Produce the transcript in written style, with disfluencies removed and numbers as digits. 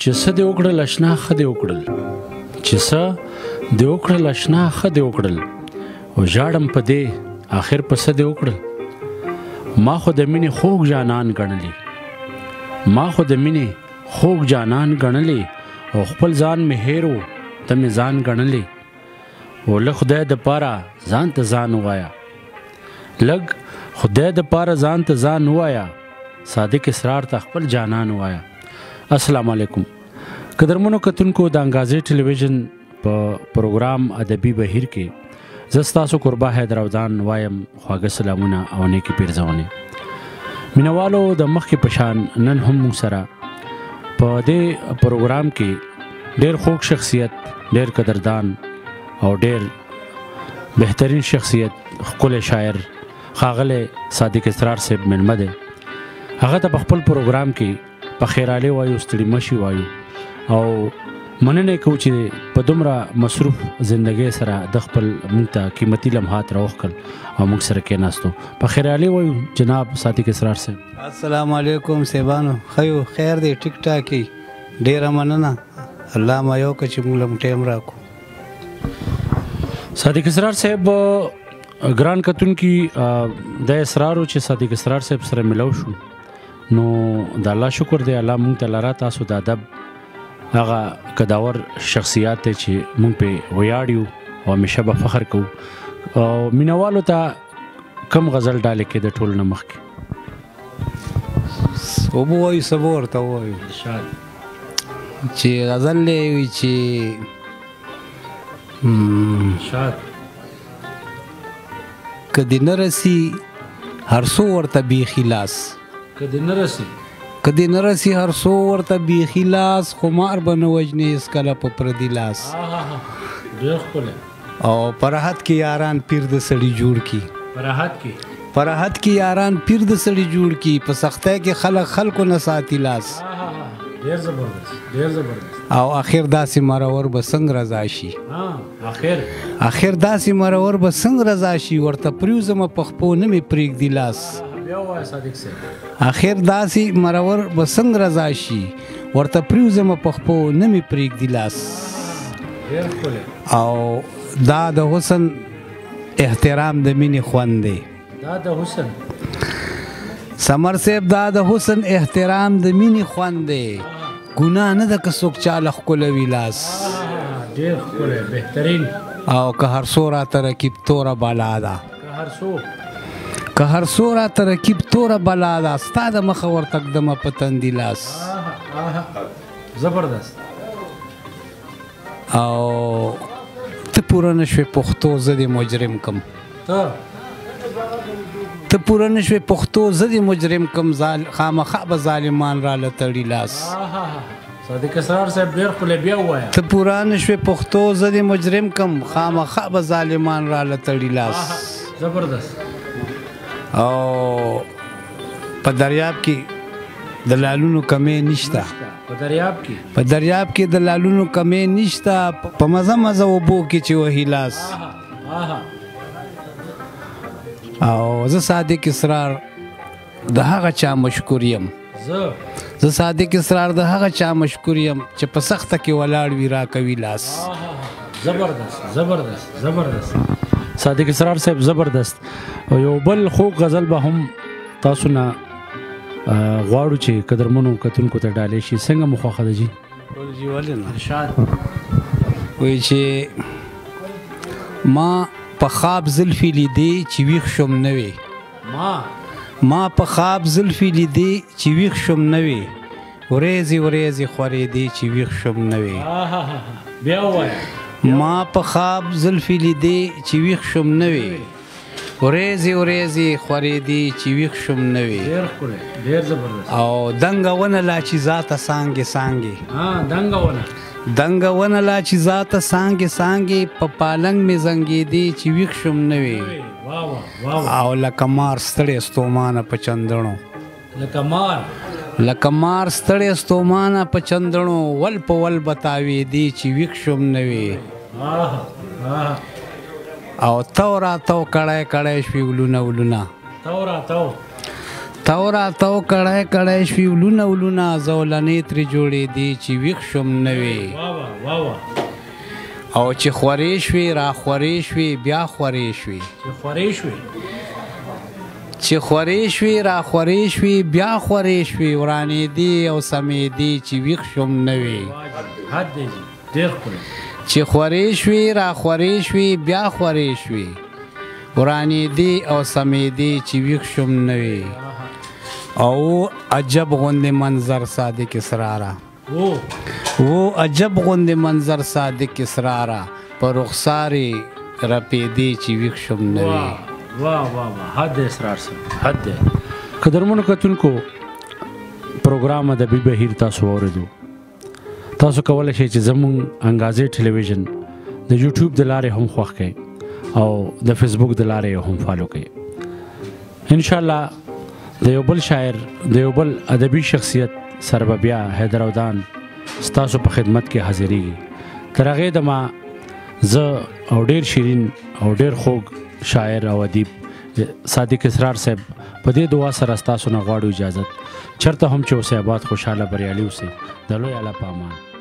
چې څه دې وکړل اشنا ښه دې وکړل، چې څه دې وکړل اشنا ښه دې وکړل، او ژاړم په دې آخر په څه دې وکړل. ما خو د مینې خوږ جانان ګڼلی، ما خو د مینې خوږ جانان ګڼلی، او خپل ځان مې هېر و ته مې ځان ګڼلی. او له خدای دپاره ځان ته ځان ووایه، لږ خدای دپاره ځان ته ځان ووایه، صادق اسرار ته خپل جانان ووایه. السلام علیکم قدرمنو کتونکو، د انګازې ټلویزیون په پروګرام ادبي بهیر کې زه ستاسو قربا حیدراودان وایم. خواږه سلامونه او نیکې پیرزونې. مینوالو، د مخکې په شان نن هم موږ سره په دې پروګرام کې ډېر خوږ شخصیت، ډېر قدردان او ډېر بهترین شخصیت، ښکلی شاعر ښاغلی صادق اسرار صاحب مېلمه دی. هغه ته په خپل پروګرام کې په خیرالې وایو، ستړي مشي وایو، او مننه کوو چې په دومره مصروف زندګۍ سره د خپل موږ ته قیمتي لمحات راوښکل او موږ سره کېناستو. په خیرالې وایو جناب صادق اسرار صاحب. السلام علیکم صاحبانو، ښه یو؟ خیر دی، ټیک ټاک یې؟ ډېره مننه، الله ما یو که چې موږ له ټایم راکړو. صادق اسرار صاحب، ګران کتونکي، د اسرار و چې صادق اسرار صاحب سره ملو شو، نو د الله شکر دی، الله موږ ته لره تاسو د ادب هغه قداور شخصیات دی چې موږ پې ویاړ یو او همیشه به فخر کوو. او مینوالو ته کم غزل ډالۍ کې د ټولو نه مخکې؟ وبه وایو، څه به ورته ووایو چې غزل دی وي چې شاد که دې نه رسي هر څو ورته بیخي لاس، که دې نه رسي، که دې نه رسي هر څو ورته بیخي لاس، خمار به نه وژنې هېڅکله په پردي لاس. ډېر ښکلی. او په راحت کې یاران پیر د سړي جوړ کي، په راحت کې، په راحت کې یاران پیر د سړي جوړ کي، په سختۍ کې خلک خلکو نه ساتي لاس. ډېر زبردست، ډېر زبردست. او اخر داسې مرور به څنګه رضا شي، اخر اخر داسې مرور به څنګه رضا شي، ورته پریوزمه په خپو نه مې پرېږدي لاس. بیا ووایه صادق صاحب. اخر داسې مرور به څنګه رضا شي، ورته پریوزمه په خپو نه مې پرېږدي لاس. ډېر ښکلی. او دا د حسن احترام د مینې خوند دی. دا د حسن سمر صاحب، دا د حسن احترام د مینې خوند دی، ګناه نه ده که څوک چا له ښکلوي لاس. ډېر ښکلی، بهترین. او که هر څو راته رقیب توره بلا ده، که هر څو، که هر څو راته رقیب توره بلا ده، ستا د مخه ورته ږدمه په تندي لاس. زبردست. او ته پوره نه شوې پښتو، زه دې مجرم کم. ته پوره نه شوې پښتو، زه دې مجرم کم، خامخا به ظالمان راله تړي لاس. صادق اسرار صاحب ډېر ښکلی، بیا ووایه. ته پوره نه شوې پښتو، زه دې مجرم کم، خامخا به ظالمان راله تړي لاس. زبردست. او په دریاب کې د لالونو کمی نشته، په دریاب کې، په دریاب کې د لالونو کمی نشته، په مزه مزه اوبو کې چې وهي لاس. او زه صادق اسرار د هغه چا مشکور یم، زه صادق اسرار د هغه چا مشکور یم چې په سخته کې ولاړ وي راکوي لاس. زبردست، زبردست، زبردست صادق اسرار صاحب، زبردست. او یو بل خوږ غزل به هم تاسو نه غواړو چې قدرمنو کتونکو ته ډالۍ شي. څنګه مو خوښه ده جي؟ ټول جي ولې نه؟ ارشاد. وایي چې ما په خواب زلفې لیدې چې ویښ شوم نه وې، ما په خواب زلفې لیدې چې ویښ شوم نه وې، ورېځې ورېځې خورېدې چې ویښ شوم نه وې. بیا ووایه. ما په خواب زلفې لیدې چې ویښ شوم نه وې، ورېځې ورېځې خورېدې چې ویښ شوم نه وې. ډېر ښکلی، ډېر زبردست. او دنګه ونه لا چې ذاته څانګې څانګې، دنګه ونه، دنګه ونه لا چې ذاته څانګې څانګې، په پالنګ مې زنګېدې چې ویښ شوم نه وې. او لکه مار ستړی ستومانه په چندڼو، لکه مار، لکه مار ستړی ستومانه په چندڼو، ول په ول به تاوېدې چې ویښ شوم نه وې. او تو را تو کړی کړی شوې ولونه ولونه، تو را تو، تاو را تاو کړی کړی شوې ولونه ولونه زولنې ترې جوړېدې چې ویښ شوم نه وې. او چې خورې شوې را خورې شوې بیا خورې شوې، چې خورې شوې را خورې شوې بیا خورې شوې، ورانېدې او سمېدې چې ویښ شوم نه وې. چې خورې شوې را خورې شوې بیا خورې شوې، ورانېدې او سمېدې چې ویښ شوم نه وې. او عجب غوندې منظر صادق اسراره، و عجب غوندې منظر صادق اسراره، په رخسار یې رپېدې چې ویښ شوم نه وې. واه واه واه، حد دی اسرار صاحب، حد دی. قدرمنو کتونکو، پروګرام ادبي بهیر تاسو واورېدو. تاسو کولی شئ چې زموږ انګازې ټلویزیون د یوټیوب د لارې هم خوښ کړئ او د فیسبوک د لارې هم follow کړئ. انشاءالله د یو بل شاعر، د یو بل ادبي شخصیت سره به بیا حیدر اودان ستاسو په خدمت کې حاضرېږي. تر هغې دمه زه او ډېر شیرین او ډېر خوږ شاعر او ادیب صادق اسرار صاحب په دې دعا سره ستاسو نه غواړو اجازت. چېرته هم چې اوسئ آباد، خوشحاله، بریالي اوسئ. د لوی الله په امان.